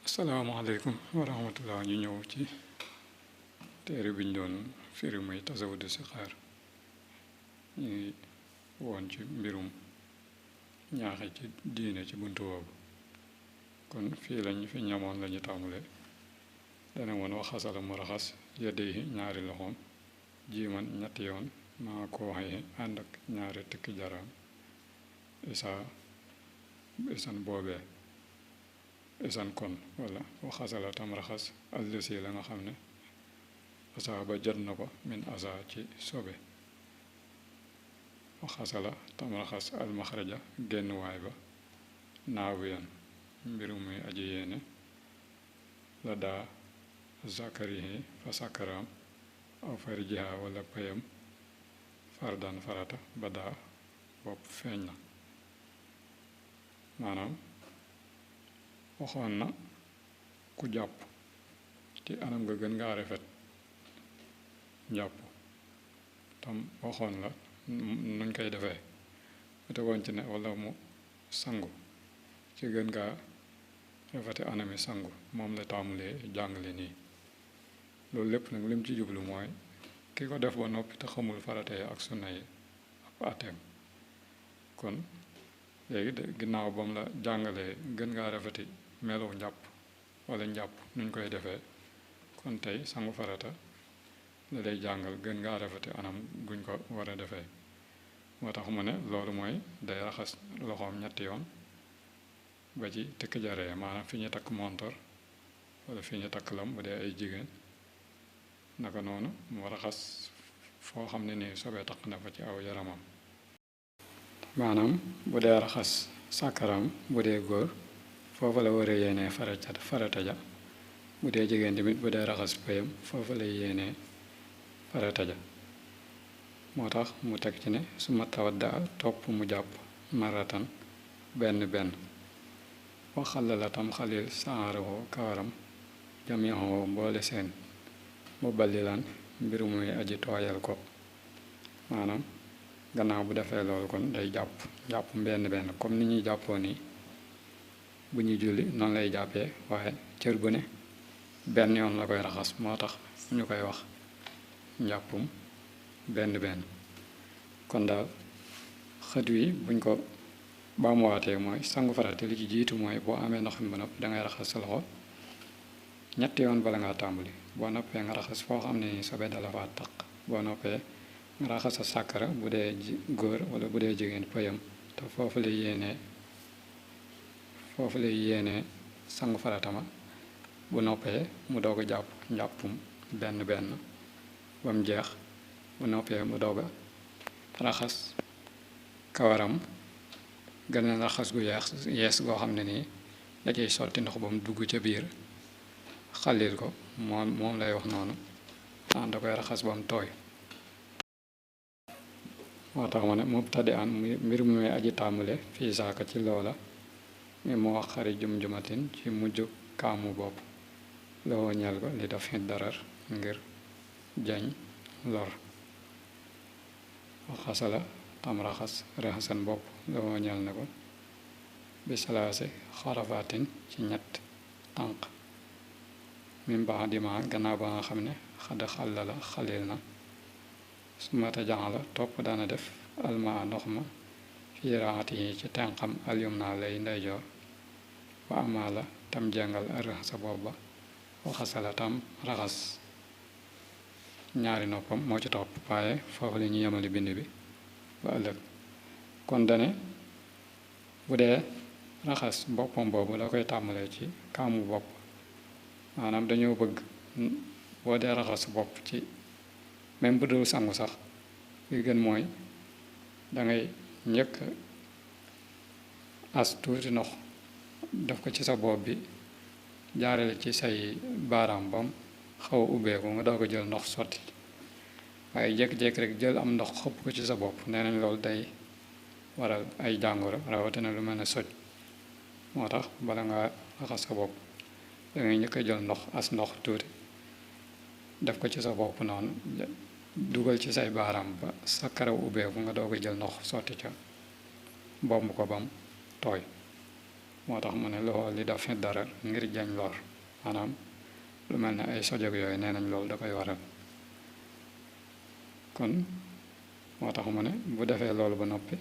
asalaamaaleykum wa rahmatullah. ñu ñëw ci téere bi ñu doon firi muy tasawudu sixaar. ñu ngi woon ci mbirum ñaaxe ci diine ci buntu boobu. kon fii lañ fi ñamoon lañu tàmbule dana woon wax xasala mu raxas yadayhi ñaari loxoom jiiman ñetti yoon maa ko waxee ànd ak ñaari tikki jaraam isan boobee isan kon wala waxasala tam raxas allësi la nga xam ne asa ba jot na ko min asa ci sobe waxasala tam raxas almaxraja génn waay ba naawiyan mbiru muy aji yéene la daa zakarihi fa sakaraam aw farjiha wala payam fardan farata ba daa bopp feeñ na. maanaam waxoon na ku jàpp ci anam nga gën ngaa rafet jàpp tam waxoon la nuñ koy defee mu tegoon ci ne wala mu sangu ci gën ngaa rafeti anami sangu moom la taamulee jàngale nii. loolu lépp nag lim ci jublu mooy ki ko def ba noppi te xamul farate ak sunna yi ak ateem. kon léegi de ginnaaw ba mu la jàngalee gën ngaa rafeti melo njàpp wala njàpp nuñ koy defee kon tey sangu farata la lay jàngal gën ngaa rafeti anam guñ ko war a defee. moo tax mu ne loolu mooy day raxas loxoom ñetti yoon ba ci tëkk jaree maanaam fi ñu takk montor wala fi ñu takk lam bu dee ay jigéen naka noonu mu raxas foo xam ne nii sobee takk na fa ci aw yaramam. maanaam bu dee raxas sàkkaram bu dee góor foofu la war a yéenee farata ja bu dee jigéen tamit bu dee raxas payam foofu lay yéenee farata ja. moo tax mu teg ci ne su ma tawadda topp mu jàpp maratan benn benn waxal la tam xalil saaroo kawaram jamihoo mboole seen mu ballilan mbir muy aji tooyal ko. maanaam gannaaw bu defee loolu kon day jàpp benn benn comme ni ñuy jàppoo nii bu ñuy julli noonu lay jàppee waaye cër bu ne benn yoon la koy raxas moo tax ñu koy wax njàppum benn benn. kon daal xët wi buñ ko baamuwaatee mooy sangu farate li ci jiitu mooy boo amee ndox mi ba noppi dangay raxas sa loxo ñetti yoon bala ngaa tàmbali. boo noppee nga raxas foo xam ne sobe dala faa taq. boo noppee nga raxas sa sàkkara bu dee góor wala bu dee jigéen pëyam te foofu lay yéenee sangu faratama. bu noppee mu doog a jàpp njàppum benn benn ba mu jeex. bu noppee mu doog a raxas kawaram gën a raxas gu yees goo xam ne nii da ciy sotti ndox ba mu dugg ca biir xalil ko moom lay wax noonu naan da koy raxas ba mu tooy. moo tax ma ne mubtadi an mbir mu muy aji tàmbale fii saaka ci loola mi mu wax xari jum-jumatin ci mujj kaamu bopp loo ñeel ko li daf xit darar ngir jañ lor. xasala tam raxasan bopp loo ñeel na ko bi salaase xarafaatin ci ñett tànk min baax dima gannaaw ba nga xam ne xadda xàllala xalil na su mata jaxala topp dana def almaa ndox ma fii raxati yi ci tenqam alyum naa lay ndeyjoor wa amaa la tam jengal raxasa bopp ba waxasala tam raxas ñaari noppam moo ci topp waaye foofu la ñu yemali bind bi ba ëllëg. kon dane bu dee raxas boppam boobu la koy tàmbalee ci kaamu bopp. maanaam dañoo bëgg boo dee raxas bopp ci même bu dul sangu sax li gën mooy dangay njëkk as tuuti ndox def ko ci sa bopp bi jaarale ci say baaraam bam xaw a ubbeeku nga doo ko jël ndox sotti waaye jékki-jékki rek jël am ndox xëpp ko ci sa bopp nee nañ loolu day waral ay jàngoro rawatina lu mel ne soj. moo tax bala nga raxas sa bopp dangay njëkk a jël ndox tuuti def ko ci sa bopp noonu dugal ci say baaraam ba sa karaw ubbeeku nga doo ko jël ndox sotti ca bomb ko bam tooy. moo tax mu ne loxo li daf fi dara ngir jañ lor maanaam lu mel ne ay sojog yooyu nee nañ loolu da koy waral kon moo tax mu ne bu defee loolu ba noppi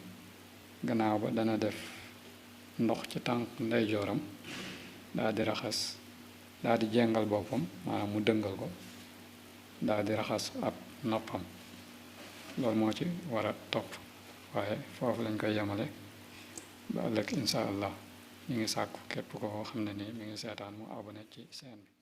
gannaaw ba dana def ndox ci tànk ndeyjooram daa di raxas daa di jengal boppam maanaam mu dëngal ko daa di raxas ab noppam loolu moo ci war a topp waaye foofu lañ koy yemale ba ëllëg insha allah ñu ngi sàkku képp koo xam ne nii mi ngi seetaan mu abonné ci chaîne bi